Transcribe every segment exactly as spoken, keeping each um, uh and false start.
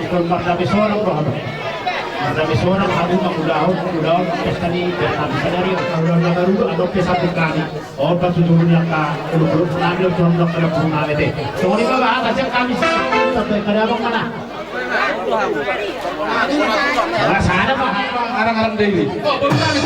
Ingkon mardame sonang do hamu. Mardame sonang hamu mangulahon, mangulahon pesta ni Bernabé sadari on. Ulaon na baru adong pe sampung hami. On patuduhon ni angka uluk-uluk nami on, songon angka na puru nami te. Songon i ma bahasa sian hami. Sampai kada abang mana? Bahasa ada, Pak. Arang-arang Daily. Oh, baru nami.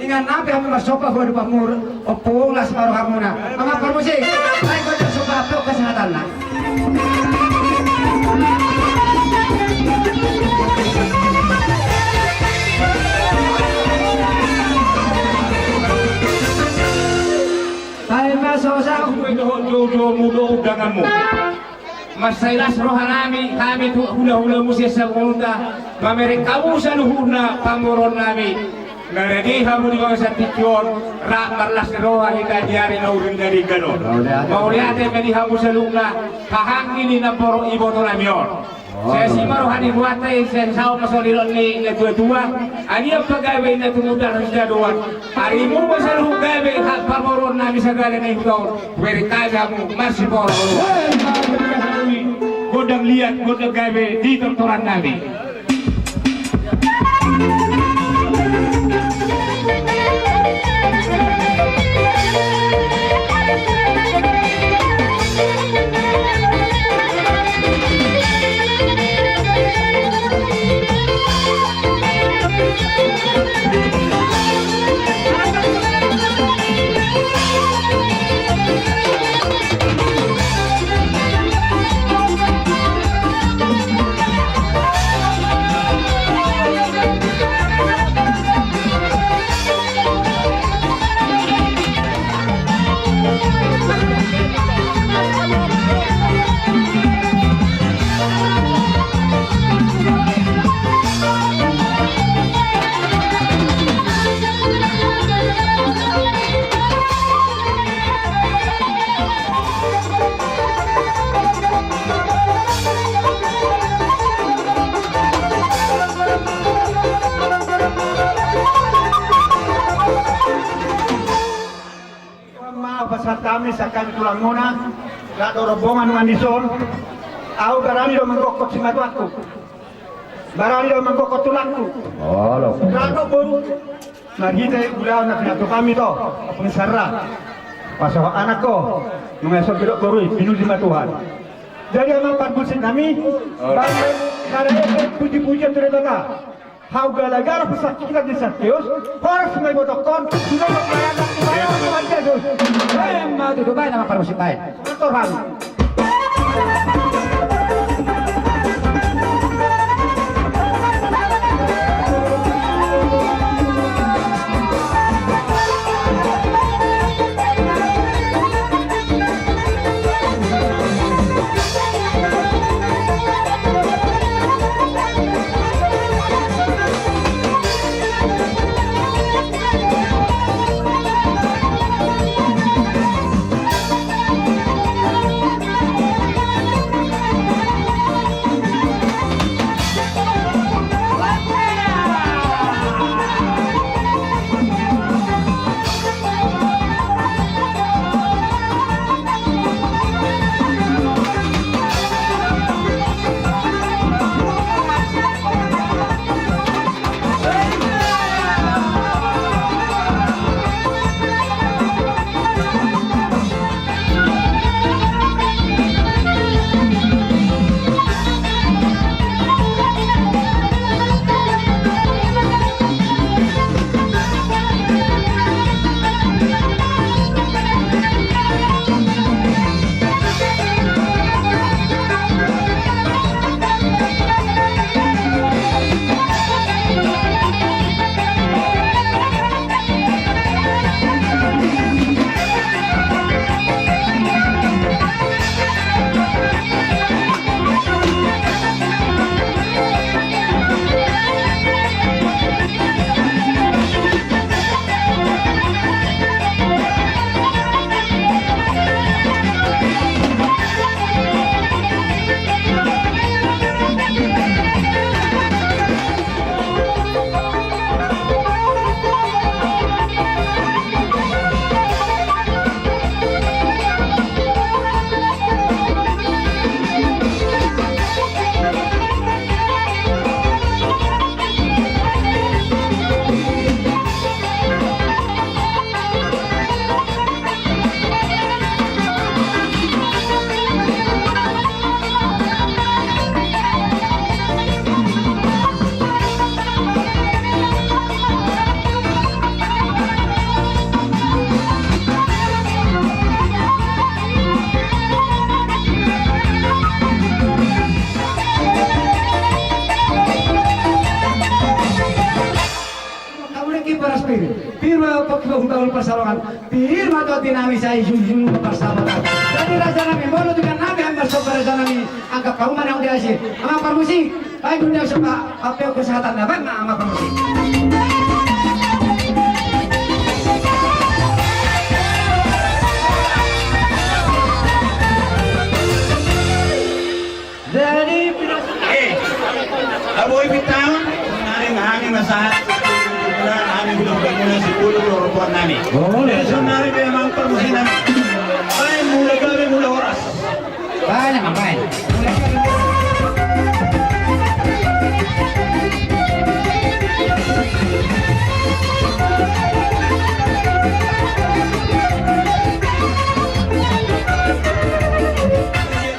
Dengan nape hami marsomba, boha do pamurun, ompung, las ma rohamuna. Amang parmusik, baen gondang somba, ampe on kesehatanna. Baen ma sosa. Dohot joujoumu dohot undanganmu. Mansai las rohanami, hami tu hulahulamu sian saluhutna, mamereng hamu saluhutna pamoruonnami. Na rade hamu di bagasan tingki on, rap marlas ni roha hita di ari na urdinggadinggan on. Mauliate ma di hamu saluhutna, haha anggi ni namboru ibotonami on. Sai asi ma roha ni Tuhanta i, sai saut ma songon nidok ni natuatua, anggiat ma gabe na tumundalhon sitadoan. Arimu ma saluhut gabe, hata pamoruonnami sagala na i hutaon. Hubereng hami hamu marsiporus. Hei, gondang liat, gondang gabe di tortorannami. Tuhan ma pasahat hami sian hami tulangmuna, rap dohot rombongan nuaeng dison. Ahu barani do manggokhon simatuangku. Barani do manggokhon tulangku. Olo. Rap dohot boru. Marhite ulaon na pinatupa hami tu ompung Sarra. Pasahat anak ho. Nunga so didok boru i, pinuji ma Tuhan. Jadi amang parmusik nami, baen ma sada pujipujian tu Debata. Hau gala-gala pasangkikatan di Sakeus, horas ma ibotongkon, sudah berbayar, bayar Tuhan Yesus. Emma tutu, baen amang parmusik, baen. Atur hami. Pir ma pokki bahul-bahul pansalongan. Pir ma tondi nami sai julu-julu parsahabatan. Jadi raja nami, molo tu inganan nami, amang parmusik, raja nami, angka parumaen na di asi. Amang parmusik, baen ma undang sopa, ampe kesehatan na baen ma amang parmusik. Jadi, eh, abo i bintang, nari hami masahat, hami belum bangun si puluh loro tuan nami. Oh, jadi, sonari be amang parmusik nami. Baen, mula gabe, mula horas. Baen, amang, baen.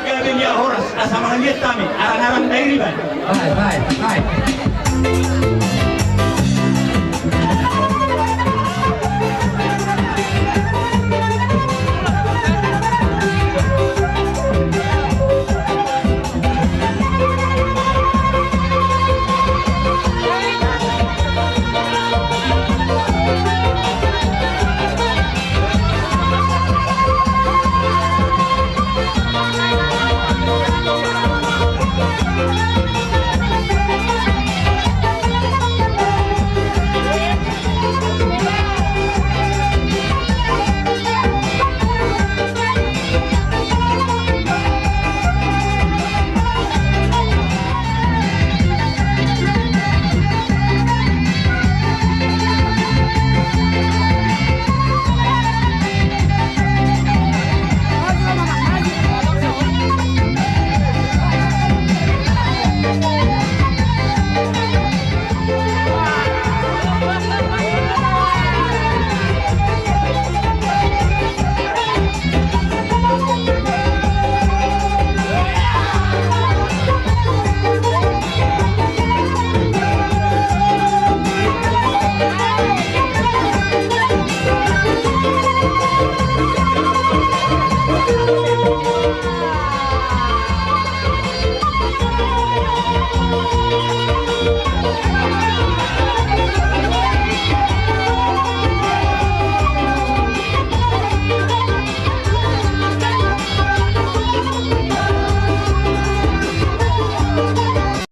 Gabe dia horas, asa mangaliat hami, arang-arang dairi baen. Baen, baen, baen.